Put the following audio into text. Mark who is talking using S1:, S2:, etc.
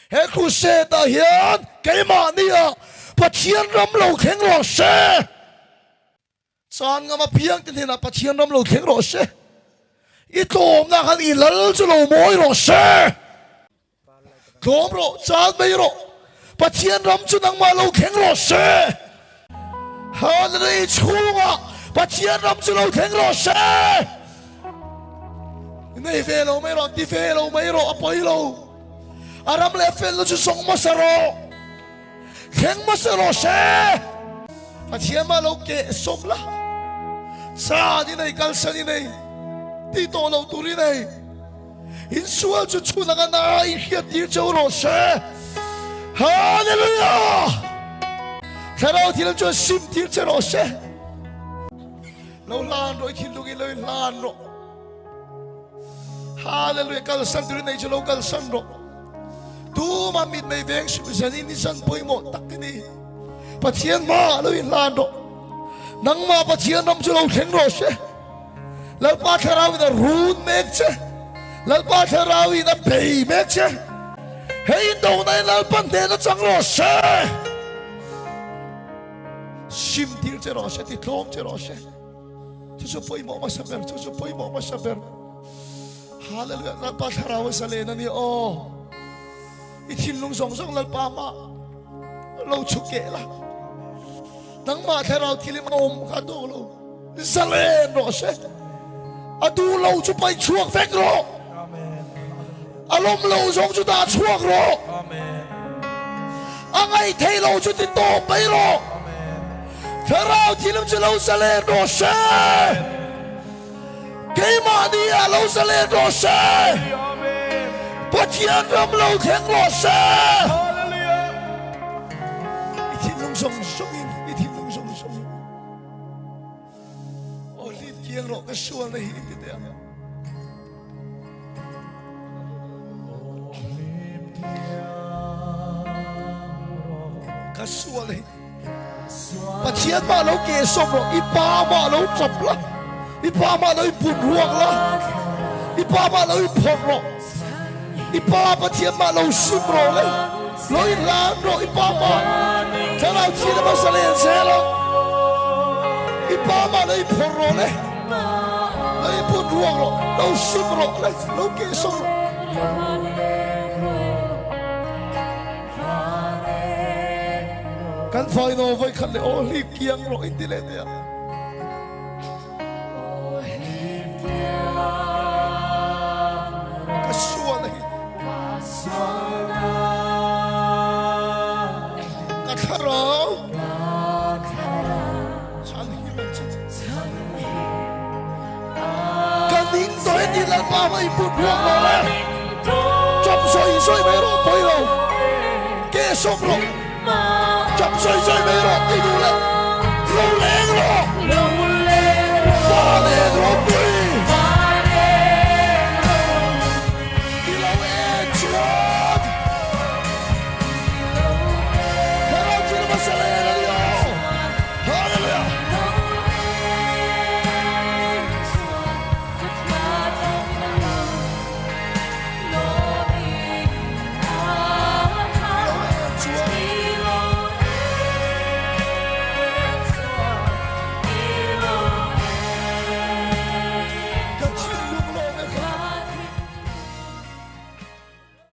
S1: He crusade ah hian keimahni ah Pathian ram lo thleng rawh se. Chan ngam apiang te hnenah Pathian ram lo thleng rawh se. I tlawmna khan i lal chu lo mawi rawh se. Tlawm rawh, chan mai rawh. Pathian ram chu nangmah lo thleng rawh se. Hallelujah chhungah Pathian ram chu lo thleng rawh se. Nei ve lo mai rawh, ti ve lo mai rawh, a pawi lo. A ram leh felna chu zawng hmasa rawh, thleng hmasa rawh se. Pathian mah lo keh sawm la, chan i nei, kalsan i nei, ti tawh lo tur i nei. Insual chu chhun anga na i hriat tir cheu rawh se. Hallelujah! Thlarau thil chuan sim tir che rawh se. Lo hlan rawh, i thinlung i lo i hlan rawh. Hallelujah! Kalsan turin nei chu lo kalsan rawh. Tuma mit nei veng suh zanin i zan pawimawh tak i ni. Pathian hmaah lo i hlan rawh. Nangmah Pathian ram chu lo thleng rawh se. Lalpa Thlarauin a run mek che. Lalpa Thlarauin a bei mek che. Hei indona in Lalpa hnena chang rawh se. Sim tir che rawh se, ti tlawm che rawh se. Chu chu pawimawh hmasa ber, chu chu pawimawh hmasa ber. Hallelujah, Lalpa Thlarau a zalen a ni aw. I thinlung zawng zawng Lalpa mah lo chhuk keh la. Nangmah Thlarau thilim a awm kha tawk lo. Zalen rawh se. A duh lo chu paih chhuak vek rawh. A lawm lo zawng chu dah chhuak rawh. A ngaih theih lo chu ti tawp mai rawh. Thlarau thilim chu lo zalen rawh se. Keimahni ah lo zalen rawh se. Pathian ram lo thleng rawh se. I thinlung zawng zawngin, i thinlung zawng zawngin. Aw hlip kiang rawh ka sual na hi ti teh ang. Ka sual hi. Pathian mah lo ke sawm rawh, i pa mah lo tap la, i pa mah lo i pun ruak la, i pa mah lo i phawrh rawh, i pa Pathian mah lo sim rawh le. Lo in hlan rawh i pa mah thlarau thi na hmasa len zel a i pa mah lo i phawrh rawh le lo i put ruak rawh lo sim rawh le lo keh sawm rawh. Kan faino voi khat le aw hlip kiang rawh in ti leh teh ang. Ka sual hi ka thlarau chhan him ang che. Ka ning tawh e ti Lalpa hma in put ruak rawh le. Chawp sawi sawi mai rawh pawi lo. Ke sawm rawh. Chawp sawi sawi mai rawh ei duh lo.